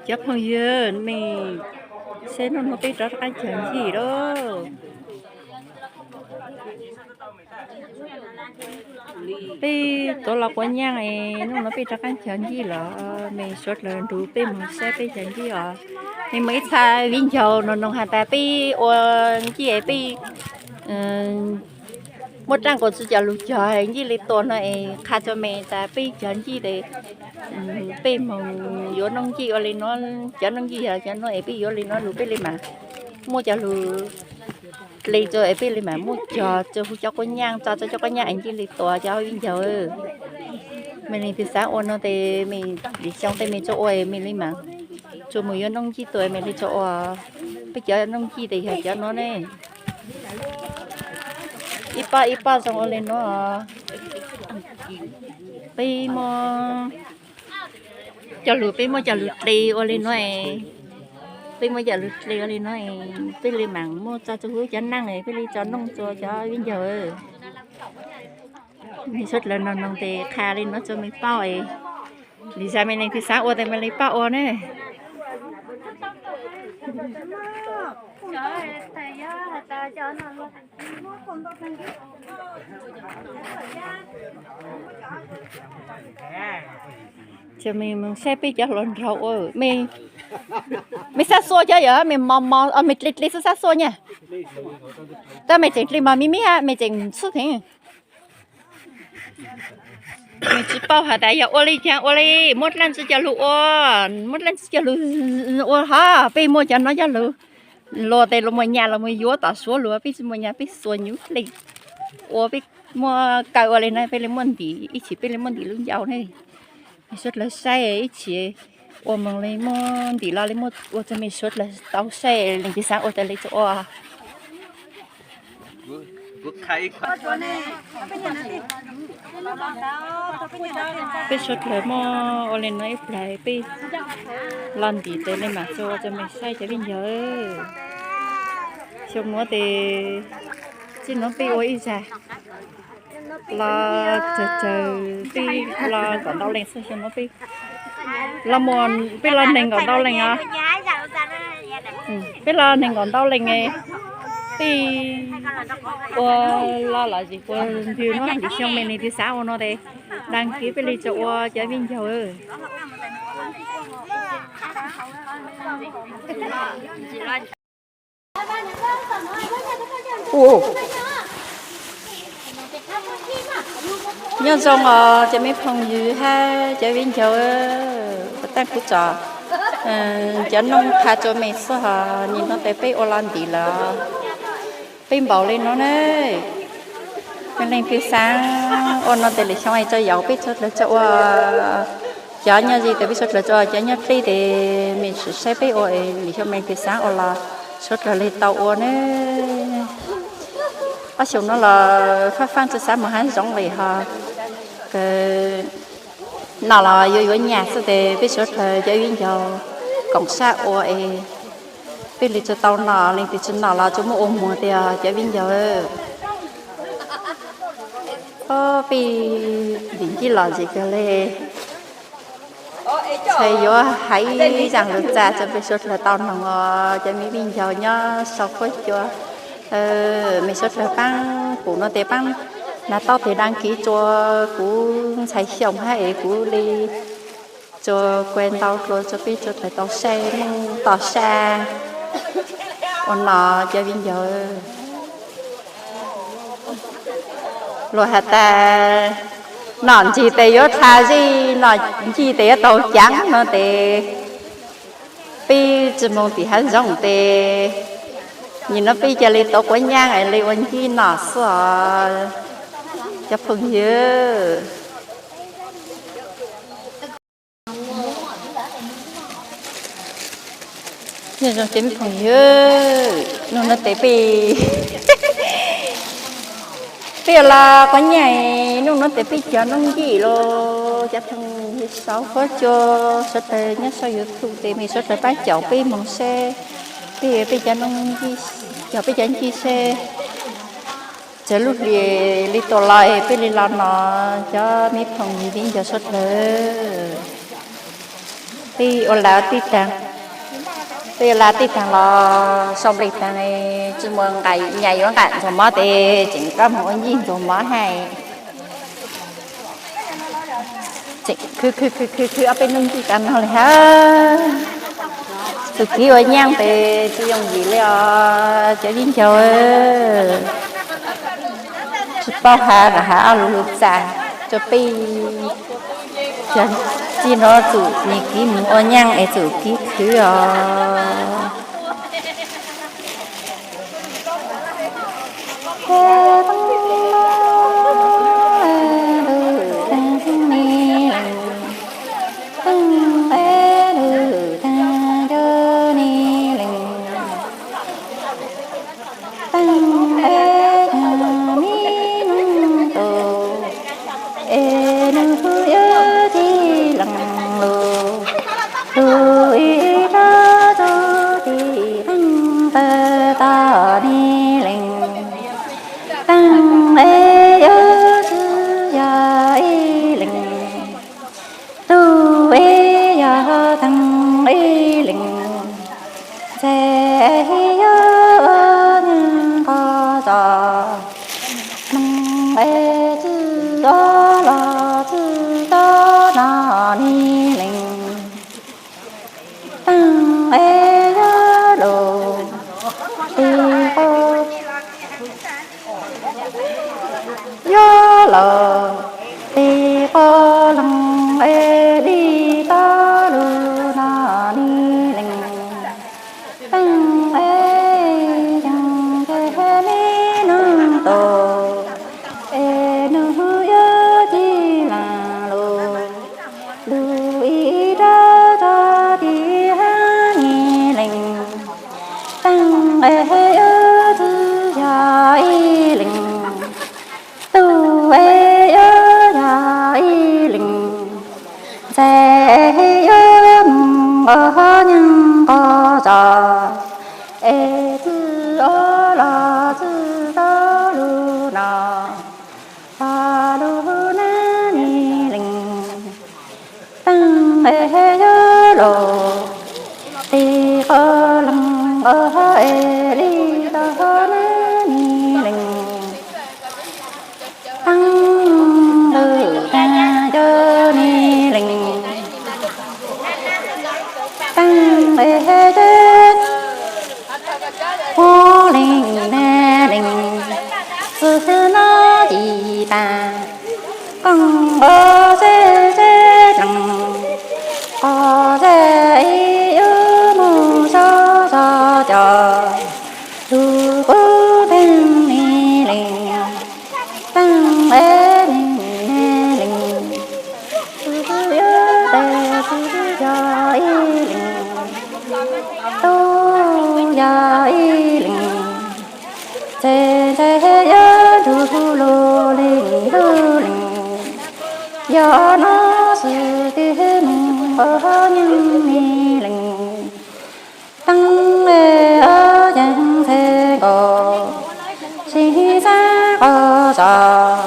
Cov phooj ywg, mej saib hnub no peb rov rov qaab cog ncig lawm. Peb tuav los quav nyaaj es hnub no peb rov qaab cog ncig lawm. Mej suav dlawg nrug peb moog saib peb cog ncig os. Mej moog ib txha viv ncaus noog noog has tas peb ua ncig es peb muab dlaab nkaus tsi cov lug cog ncig le tua no es qha rua mej tas peb cog ncig tes peb moog yuav noob ncig ua le nuav, cov noob ncig yog cov nuav es peb yuav le nuav lug peb le maam muab cov lug dle rua es peb le maam muab cog rua huv cov quav nyaaj, tso rua cov quav nyaaj es ncig le tua cov viv ncaus. Mej leej twg xaav ua no tes mej lim xyoo tej mej tso ua es mej le maam tso moog yuav noob ncig tua mej le tso ua. Peb cov noob ncig tes yog cov nuav ne. Ib pab ib pab zoo ua le nuav. Peb muab cov lug, peb muab cov lug dle ua le nuav es, peb muab cov lug dle ua le nuav es peb le maam muab tso rua huv cov naaj es peb le tso noob rua cov viv ncaus. Mej suav dlawg noog noog tes qha le nuav rua mej paub es, lim zag mej leej twg xaav ua tes mej le paub ua ne. Ces mej moog saib peb cov hluas nraug ua, mej xab xuaj cov yog mej mos mos, mej dle dle xwb xab xuaj nyaj. Tab mej tseem dle mos me me hab mej tseem xub theej. Mej tsi paub has tas yog ua le caag ua le, muab dlaab tsi cov lug ua, muab dlaab tsi cov lug ua hab peb muab cov no coj lug lua tes lug muag nyaj lug muag yuav tom suav lug, peb tsi muag nyaj peb xuas nyuv dle ua peb muab kaw ua le na peb le muaj ntim ib chim peb le muaj ntim lub ncauj ne. Mej suav dlawg saib ib chim ua moog le muaj ntim los le muaj ua rua mej suav dlawg tau saib leej twg xaav ua tas le tso ua. Peb suav dlawg muab ua le nuav ib plag peb los ntim tes le maam tso ua rua mej saib cov viv ncaus. Xyoo nuav tes txij nuav peb ua ib zag los tsawg tsawg peb los nkaum ntau leej xwb xyoo nuav peb los, peb los neeg nkaum ntau leej os. Peb los neeg nkaum ntau leej, peb ua los los zim puag ntwg nuav. Lim xyoo mej leej twg xaav ua no tes đăng ký peb le tso ua cov viv ncaus. Nyob zoo os cov me phooj ywg hab cov viv ncaus, puas taag kuv tso cov noob qha rua mej xwb hos, nim no tes peb ua los ntim lawm, peb npaum le nuav ne. Mej leej twg xaav ua no tes lim xyoo es tso yaum peb suav dlawg tso ua. Cov nyob ze tes peb suav dlawg tso, cov nyob dleb tes mej sim saib peb ua, lim xyoo mej leej twg xaav ua los suav dlawg le tau ua ne. Ob xyoo nuav los faaj faaj tsi xaav moog hab zoov le hos, kws noj los yuav yuav nyaj xwb tes peb suav dlawg cov viv ncaus koom sab ua es peb le tso tau noj, leej twg tsi noj los tso muab ua muag tiag cov viv ncaus. Ob peb ntim ncig los zim kawg le. Txhaj yuav hais zaaj lug txag rua peb suav dlawg tau noog os cov me viv ncaus nyob sau huab cua. Mej suav dlawg paab pum no tes paab nag taub tes đăng ký rua kuv ntxhais Xyooj hab es kuv le tso kua ntau dlua rua peb suav dlawg tau saib moog tog sab ua no cov viv ncaus. Luag has tas nom ntsig tes yuav dlha zij, nom ntsig tes yuav taug caav no tes peb tsi moog tim hav zoov tes nim no peb ca le tuav quav nyaab le ua ncib nom xwb os cov phooj ywg. Nyob zoo cov me phooj ywg, nub no tes peb, peb los quav nyaab, nub no tes peb cog noob ncib los cov phooj ywg sau huab cua suav dlawg nyob sau YouTube tes mej suav dlawg paab caum peb moog seb peb, peb cov noob ncib, cog peb cov ncib seb txawg lub hli le tua los peb le los no cov me phooj ywg viv ncaus suav dlawg. Ua la tij taag, peb ua la tij taag los sau nplig taag, tsi muaj nqaim nyam yuav nqaim ntxuag mov tes tseem rov moog ua ncig ntxuag mov hab. Tseem khwv khwv khwv khwv khwv ob peb nub ncig tas noog le hab. Tug kiv ua nyaaj tes tsi yooj yim le os cov viv ncaus. Tsi paub has los has ob lug lug txam rua peb. Txij nuav txug niam kiv moog ua nyaaj es txug kiv khwv os. Taag es yog mi nub tug, es nub yog ci leej lug, lug ib rab tug tis taag tawg tog ni leej. Taag es yuav tsi yog ib leeg, tug es yog taag ib leeg, ntxhais yuav ua nyaaj qhov txos, moog es tsi ua los tsi tau noj ni leej. Taag es yuav lug tis qub, yuav lug tis qub leeg es li tau lug noj ni leej. Taag es yeej ntxhais mi nub tug, es nub yuav ci leej lug, lug ib rab tug tis hab ni leej. Taag es yuav tsi yog ib leeg, tug es yuav yog ib leeg, ntxhais yuav moog ua nyaaj qhov txos, es tsi ua los tsi tau lug noj, tau lug nab ni leej. Taag es yuav lug tis qub leeg es li tau nab ni leej. Taag lug taag cov ni leej, taag es cov muaj leej nab leej, txug nub ci taag, kooj nqus txeb txeb dleeg, qos txeb yuav moog sab txog cov, lug kub taag ni leej. Taag es leej nab leej, tug yuav tes tug yog ib leeg, tug yog ib leeg, ntxhais ntxhais yuav tug lug leej lug leej, yog nub xwb tes moog ua nyaaj ni leej. Taag es yeej ntxhais nkaus, sib xaav qhov txos,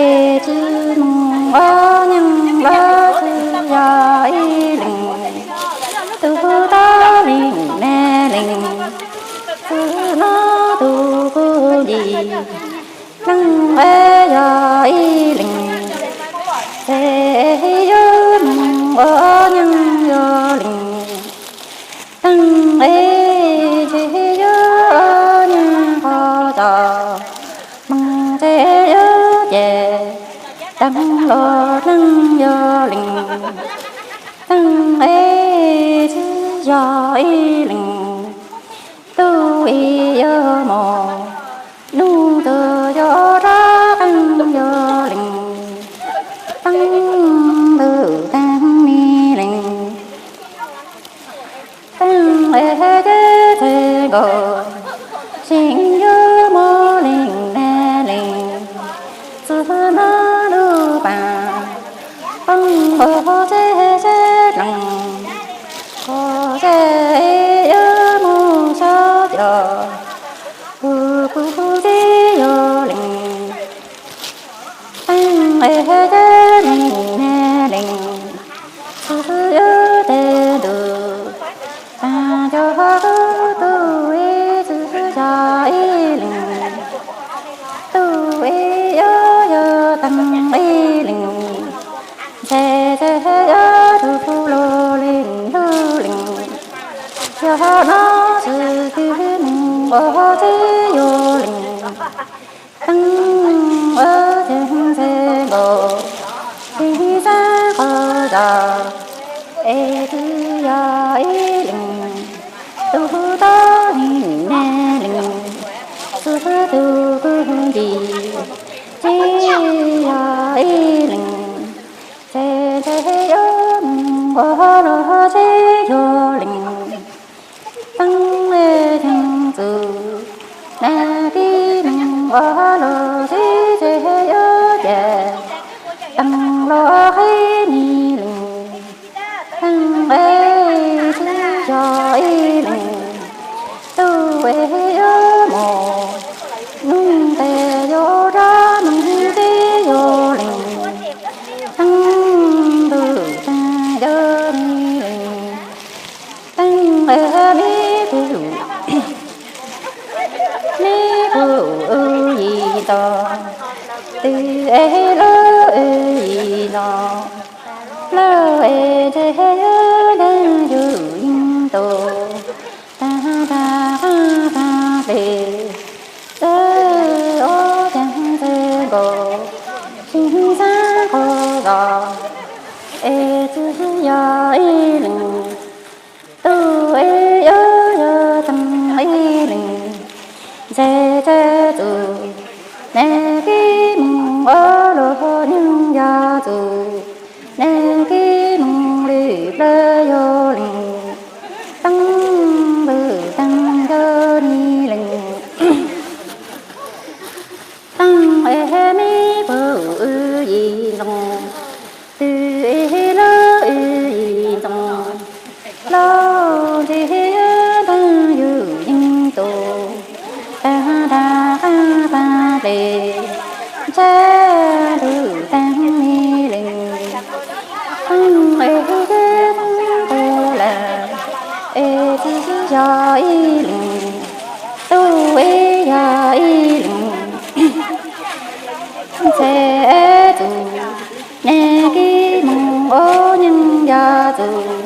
es tsi moog ua nyaaj los tsi yog ib leeg, tug tau leej nab leej, tug nub tug kuv nce, taag es yog ib leeg, tes yuav moog ua nyaaj yog leej. Taag es tes yuav ua nyaaj qhov txos, moog tes yuav ces, taag los taag yog leej. Taag es tsi yog ib leeg, tug es yuav moog, nub tug yuav rov taag yog leej. Taag lug taag ni leej. Taag es cov ntxhais nkaus, sib yuav muaj leej nab leej, txug nub lug paag, kooj nqus txeb txeb dleeg, qos txeb yuav moog sab cov, lug kub txeb yog leej. Taag es cov leej nab leej, txug Txwv yuav tes ntuj, tag cov tub tub ib txwv yog ib leeg, tub ib yuav yog teeb ib leeg, ntxhe ntxhe yuav tug tub lug leeg lug leeg, yog hnov txwv twg mus ua txwv yuav leeg. Teeb ua txwv ntxhe nkaus, txwv xab qhov zos, es txwv yog ib leeg, tub tub ib leeg, txwv tub kuj nci, txwv yog ib leeg, ntxhe ntxhe yuav mus ua luag txwv yuav leeg. Teeb teeb txwv, nag kib mus ua luag txwv ntxhe yuav cas, teeb los qhib ni leeg. Teeb es txwv yog ib leeg, tub es yuav mus, nug tes yuav rov mus txwv yuav leeg. Teeb ntuj teeb yog ni leeg, teeb es me pug, me pug yim ntxoo, twb es lub yim ntxoo, lub es ntxhe yuav nteeg yug yeej tus, tag tag qab tag tes, txwv ua cas ntxhe nkaus, txwv xab qhov zos, es txwv yog ib leeg, tub es yuav yog teeb ib leeg, ntxhe ntxhe txwv, nag kib mus ua luag yeej yog txwv, nag kib mus lwm plawv yuav leeg. Teeb ntuj teeb yog ni leeg, teeb es me pug yim ntxoo, twb es lub yim ntxoo, lub ntxhi yuav nteeg yug yeej tus, tag tag qab tag tes, ntxhe ntuj teeb ni leeg, teeb es txwv teeb tes lawm, es txwv yog ib leeg, tub es yog ib leeg, ntxhe es txwv, nag kib mus ua yeej yog txwv,